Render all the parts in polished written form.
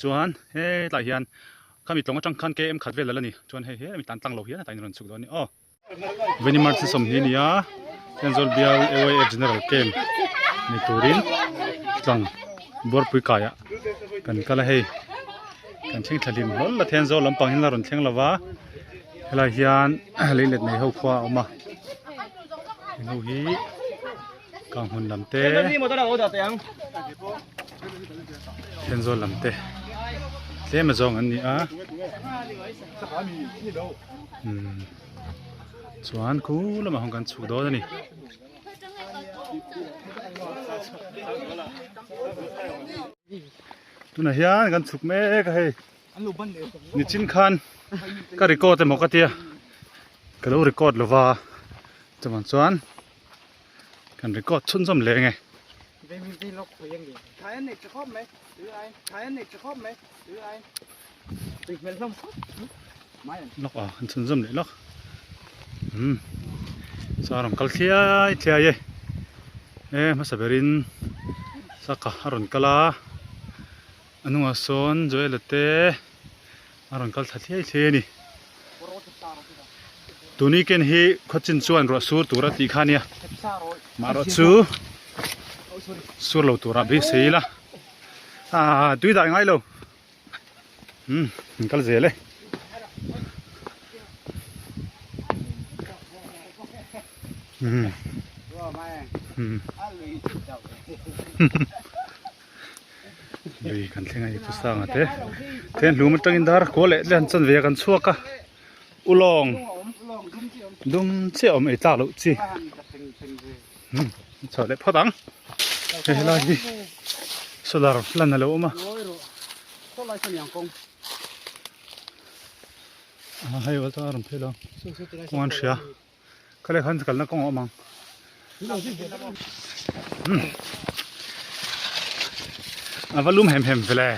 Chuan hetlai hian khami tlawng atang khan km khat vel a la ni. Chuan hei he mi tan tlang lo hian a tain rawn chhuk dawn a ni aw. Veni March ni 20 nia Thenzawl bial AYF General Camp ni turin tlang buarpui kaiah kan kal a hei. Kan thleng thla hlim hlawl a Thenzawl lampang hian la rawn thleng lo va helai hian leilet nei ho khua a awm a heng ho hi kang hmun lam te Thenzawl lam te tlem azawng an ni a umm chuan khu lamah hawng kan chhuk dawn a ni. Tunah hian kan chhuk mek a hei nichin khan ka record emaw ka tia ka lo record lova chuvang chuan kan record chhunzawm leh enge. Lawk a kan chhunzawm leh lawk umm saw a rawn kal thliai thliai e e hmasa berin saka a rawn kal a a hnungah sawn Joel-a te a rawn kal thla thliai thliai a ni tuni ken hi khawchin chuan ruah sur tur a tih kha a nia marawh chu sur lo turah beisei ila ah tui dah ngai lo. Umm an kal zel e. Umm umm lui kan thleng a ni chu sanga te then hlum atangin dar kua leh tle an chan ve a kan chhuak a ulawng dum chiah a awm ei tlak loh chi umm chhuah leh phawt ang hei helai hi solar lan a lo awm a. A hei val chuan a rawn phei lo kawng an hria khalai khan kalna kawng a awm ang a va lum hem hem vele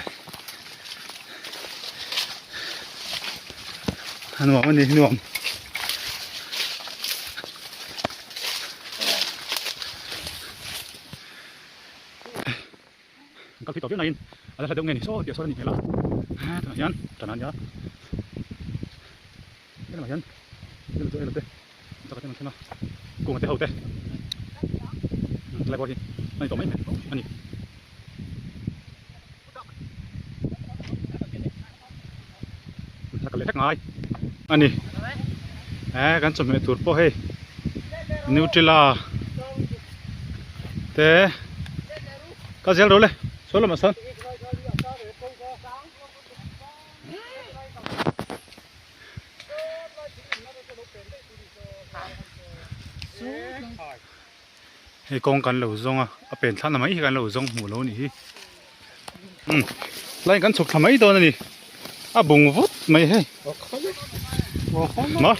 a nuam a ni nuam. An kal phei tawh viau nain a la hla deuh nge ni saw tih a sawi a nih hmel a tunah hian tan a nia helamah hian eng chu eng te chaka te an thleng a kunga te ho te helai pawh hi a ni tawh mai mai a ni. Kal leh hlek ngai a ni eh kan chawhmeh tur pawh hei nutella te ka zel ro le saw lamah sawn hei kawng kan lo zawng a a pen thlakna mai hi kan lo zawng hmuh lo a nih hi umm line kan chhuk thla mai dawn a ni a bung vut mai hei maw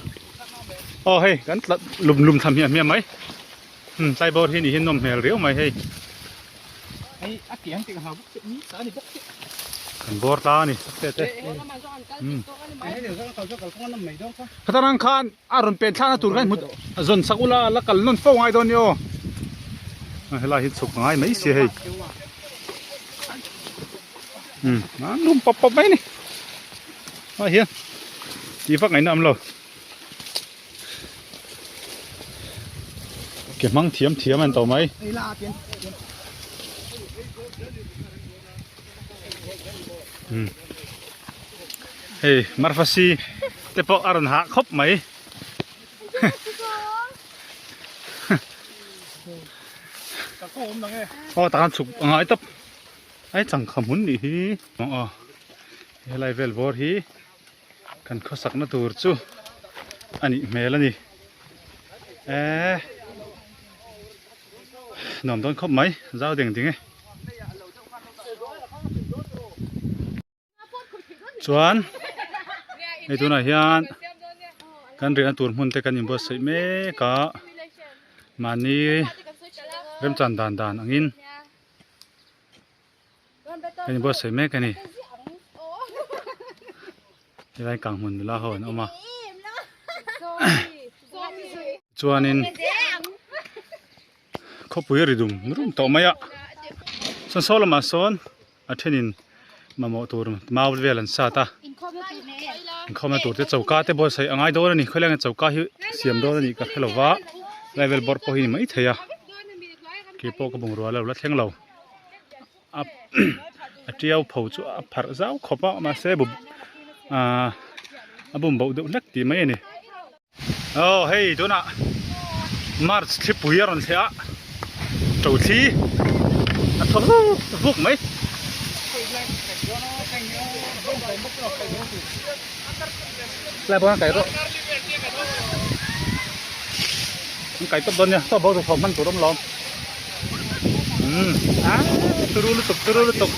aw hei kan tla lum lum thla hmiah hmiah mai umm tlai bawr hi ni hi nawm hmel riau mai hei kan bawr ta a ni te te umm khatarang khan. A rawn pen thlakna tur khan hmu zawn sak ula la kal nawn fo ngai dawn ni aw. Helai hi chhuk ngai mai si hei. Um an lum pawp pawp mai ni. Ah hian tih vak ngaihna awm lo. Ke hmang thiam thiam an to mai. Um hei marfasi te pawh a rawn hah khawp mai aw tah khan chhuk a ngai tawp ai changkha hmun nih hi aw helai vel bawr hi kan khawsakna tur chu a nih hmel a ni eee nuam dawn khawp mai zau deng ding e. Chuan hei tunah hian kan riahna tur hmun te kan inbuatsaih mek a mahni remchan dan dan angin kan inbuatsaih mek a ni helai kang hmun nula ho an awm a chuanin khawpui a ri dum rum tawh mai a chuan saw lamah sawn. A thenin Mamawh tur mau vel an sat a. Inkhawmna tur te choka te buatsaih a ngai dawn a ni. Khawilai nge choka hi siam dawn a nih ka hre lo va, lai vel bawrh pawh hi ni maithei a. Keipawh ka bungrua lo la thleng lo. A a tiau pho chu a pharh zau khawp a mahse bu ahh a bum boh deuh hlek tih mai a ni. Aw hei tunah march thlipui a rawn thleh a to thli a thaw vuk vuk mai. Lai pawh hian kai rawh an kai tawp dawn nia saw bo thawm hman tur awm lo umm a turu lutuk turu lutuk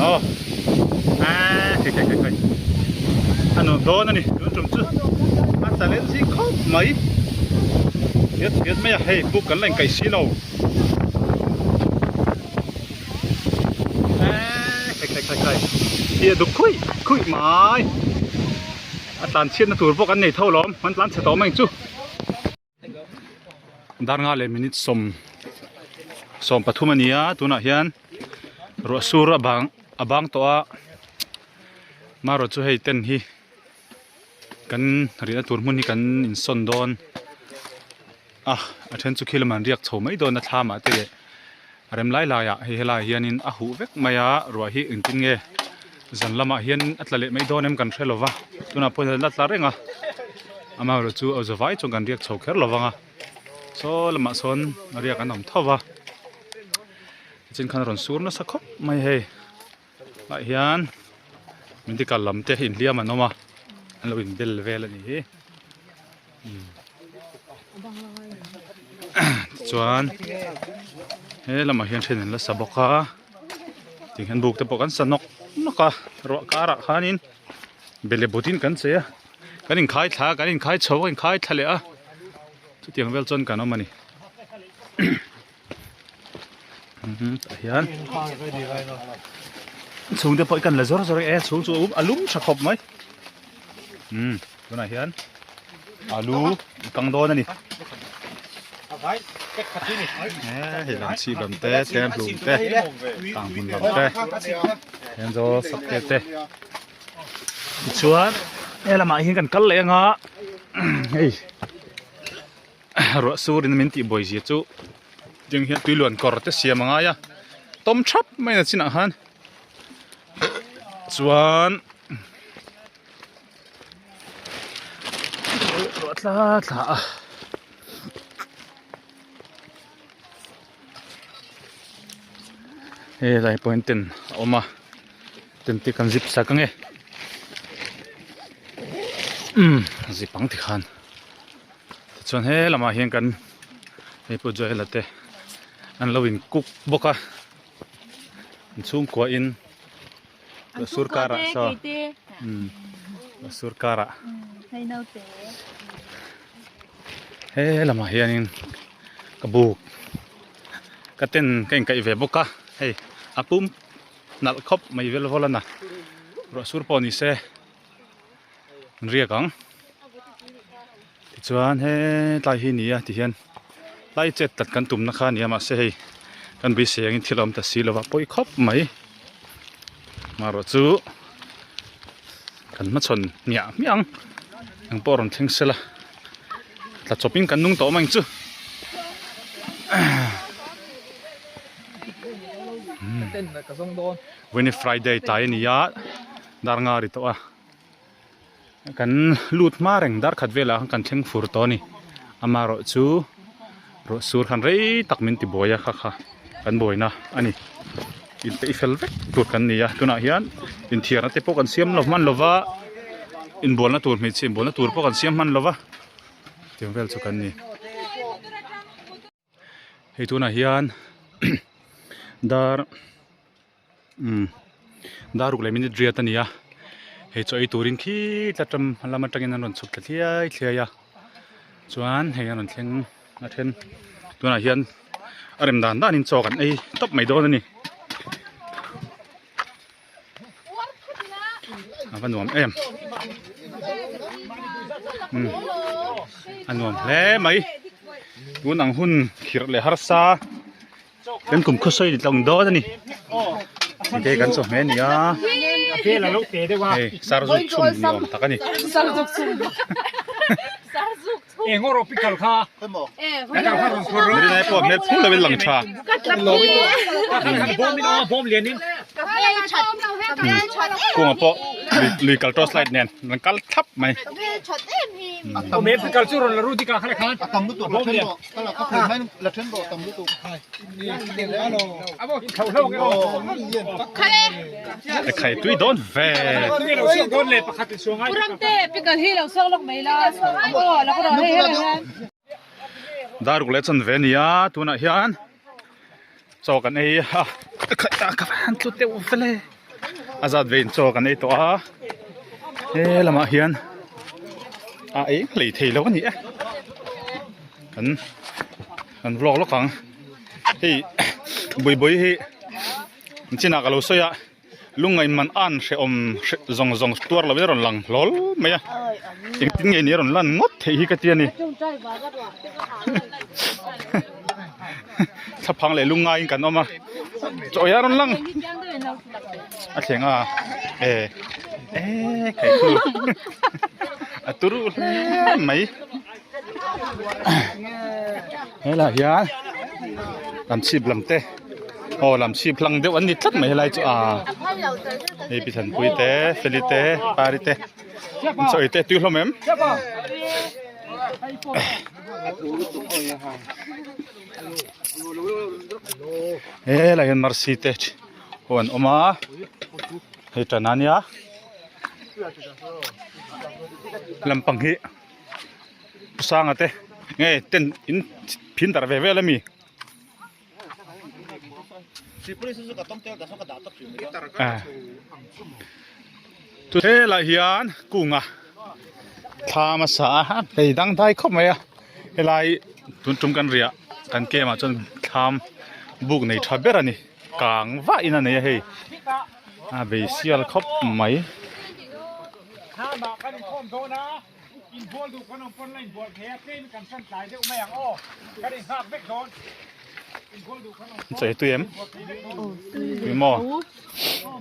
aw a khai khai khai khai a nuam dawn a ni tun tum chu a challenge hi khawp mai hiat hiat mai a hei buk kan la inkaih si lo khai khai khai khai hi a duk khuih khuih mai a tlan chhiatna tur bawk an nei tho lawm an tlan chhe tawh mai ang chu dar nga leh minute sawm sawm pathum a ni a tunah hian ruah sur a bang a bang tawh a marawh chu hei tent hi kan rihna tur hmun hi kan insawn dawn a a then chu khi lamah an riak chho mai dawn a thlam ah te leh a rem lai lai ah hei helai ah hianin a huh vek mai a ruah hi engtin nge zan lamah hian a tla leh mai dawn em kan hre lo va tunah pawh hian a tla reng a amaherawh chu a zavai chuan kan riak chho kher lo vang a saw lamah sawn riak an awm tho va tichin khan a rawn sur nasa khawp mai hei. Tah hian medical lam te inhliam an awm a an lo inbel vel a nih hi tichuan he lamah hian then an la sa bawk a tihian buk te pawh kan sa nawk nawk a ruah karah khanin bele butin kan chei a kan inkhai thla a kan inkhai chho a kan inkhai thla leh a chutiang vel chuan kan awm a ni. Tah hian chhungte pawh kan la zawr zawr e chhung chu a lum tha khawp mai umm tunah hian alu kang dawn a ni hei lam chhip lam te tlem hlum te tang hmun lam te hian zawl sak te te tichuan he lamah hian kan kal leh anga hei. Ruah sur in min tih buai zia chu tiang hian tui luan kawr te siam a ngai a tawm thap mai a chinah khan chuan ruah tla thla a. Helai pawh hian tent a awm a tent te kan zip sak ange umm zip ang tikhan. Tichuan he lamah hian kan hei pawh Joel-a te an lo in cook bawk a an chhungkua in sur karah saw umm sur karah he lamah hianin ka buk ka ten ka inkaih ve bawk a hei a pum nalh khawp mai vel vawl a na ruah sur pawh ni se. An riak ang tichuan hetlai hi ni a tihian tlai chet tlat kan tumna kha a ni a mahse hei kan beisei angin thil a awm ta si lova pawi khawp mai marawh chu kan hmachhawn hmiah hmiah ang eng pawh rawn thleng sela tla chawpin kan nung tawh mai ang chu. Vawiin Friday tlai a ni a. Dar nga ri tawh a kan lut hma reng dar khat velah khan kan thleng fur tawh a ni amaherawh chu ruah sur khan rei tak min ti buai a kha kha kan buaina a ni inpeih fel vek tur kan ni a tunah hian inthiarna te pawh kan siam lo hman lova inbualna tur hmeichhe inbualna tur pawh kan siam hman lova tiang vel chu kan ni. Hei tunah hian dar umm dar ruk leh minute riat a ni a hei chaw ei turin khi tlat ram lam atangin an rawn chhuk thla thliai thliai a chuan hei an rawn thleng a then tunah hian a rem dan danin chaw kan ei tawp mai dawn a ni a va nuam em umm. A nuam hle mai tun ang hun khirh leh harsa kan kum khawsawi ni tlawng dawn a ni hei kan chawhmeh a ni a hei sarzuk chhum ni awm tak a ni. Marinai pawh hmel phur lovin lang tha. Kunga pawh lui kal torch light nen an kal thlap mai. Khai tui dawn ve. Daruk leh chan ve a ni a tunah hian chaw kan ei a khai a ka van tlu deuh vel e a zat ve in chaw kan ei tawh a he lamah hian a ei hlei thei lo a ni e kan kan vlog lawk ang hei buaibui hi an chinah ka lo sawi a. Lungngaih man an hrehawm hreh zawng zawng tuar lo in a rawn lang hlawl mai a engtin nge ni a rawn lan ngawt theih hi ka ti a ni thlaphang leh lungngaiin kan awm a chaw ei a rawn lang a thleng a e e kei chu a turu hle mai helaiah hian lam chhip lam te. Aw lam chhip hlang deuh an ni tlat mai helai chu aa hei pi Thanpui te Feli te Pari te an chaw ei te tui hlawm em helai hian Mercy te ho an awm a hei tan a nia lampang hi Sanga te nge tent in phin darh ve vel ami. Helai hian kunga thla hmasa a hei dang dai khawp mai a helai tun tum kan riah kan camp ah chuan thlam buk nei tha ber a ni kang vah in a nei a hei a bei sial khawp mai. Inbual duh kan awm pawn la inbual thei a, tlem kan hran tlai deuh mai ang aw, kan inghak vek dawn. Inbual duh kan awm pawn Chawi tui em? Tui maw?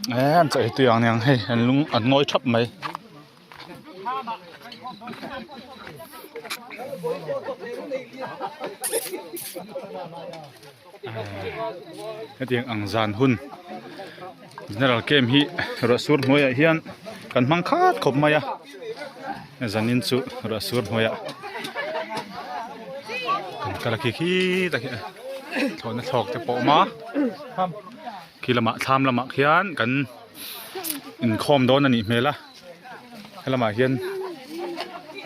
E an chawi tui ang niang hei an lung an ngawi thap mai. Hetiang ang zan hun general camp hi ruah sur hnuaiah hian kan hmang khat khawp mai a zanin chu ruah sur hnuaiah kan kal a khi khi tak hi thlawhna thlawk te pawh a awm a khi lamah thlam lamah khian kan inkhawm dawn a nih hmel a helamah hian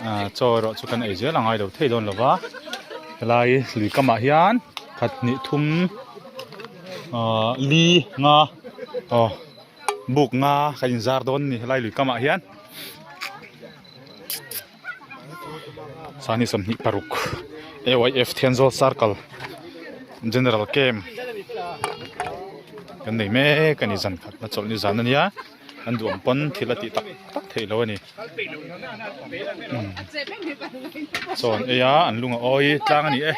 ah chaw erawh chu kan ei zel a ngai lo thei dawn lo va helai lui kamah hian khat hnih thum ah li nga aw buk nga kan inzar dawn a ni helai lui kamah hian sani 26 AYF Thenzawl Circle General Camp kan nei mek a ni zan khat na chawlh ni zan a nia. An duh ang pawn thil a tih tak tak theih loh a ni. Chaw an ei a, an lung a awi tlang a ni e.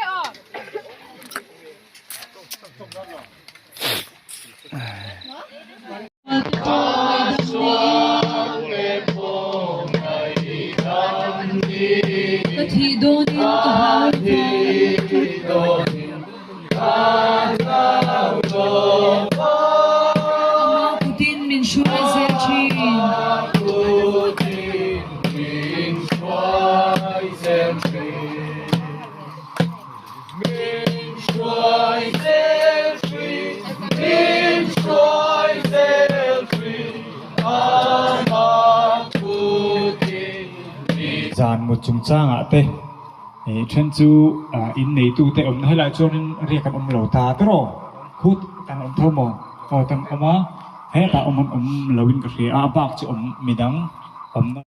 Zan mut chungchangah te Ih then chu in neitu te awmna helaiah chuanin riak an awm lo ta tawrh khut kan awm tho maw aw kan awm a hetah awm an awm lo in ka hria a a bak chu awm midang awmna.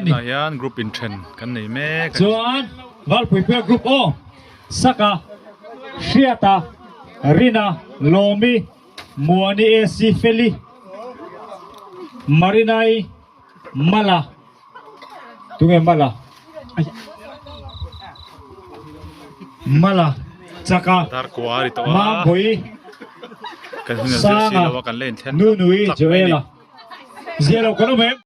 Tunah hian group inthen kan nei mek a ni. Chuan Valpuipuia group aw Saka, Hriata, Rina, Lawmi, Muani AC Feli, Marinai, Mala. Tunge Mala? Mala, Chaka, Mambui, Sanga, Nunui, Joela. Zia lo kan awm em?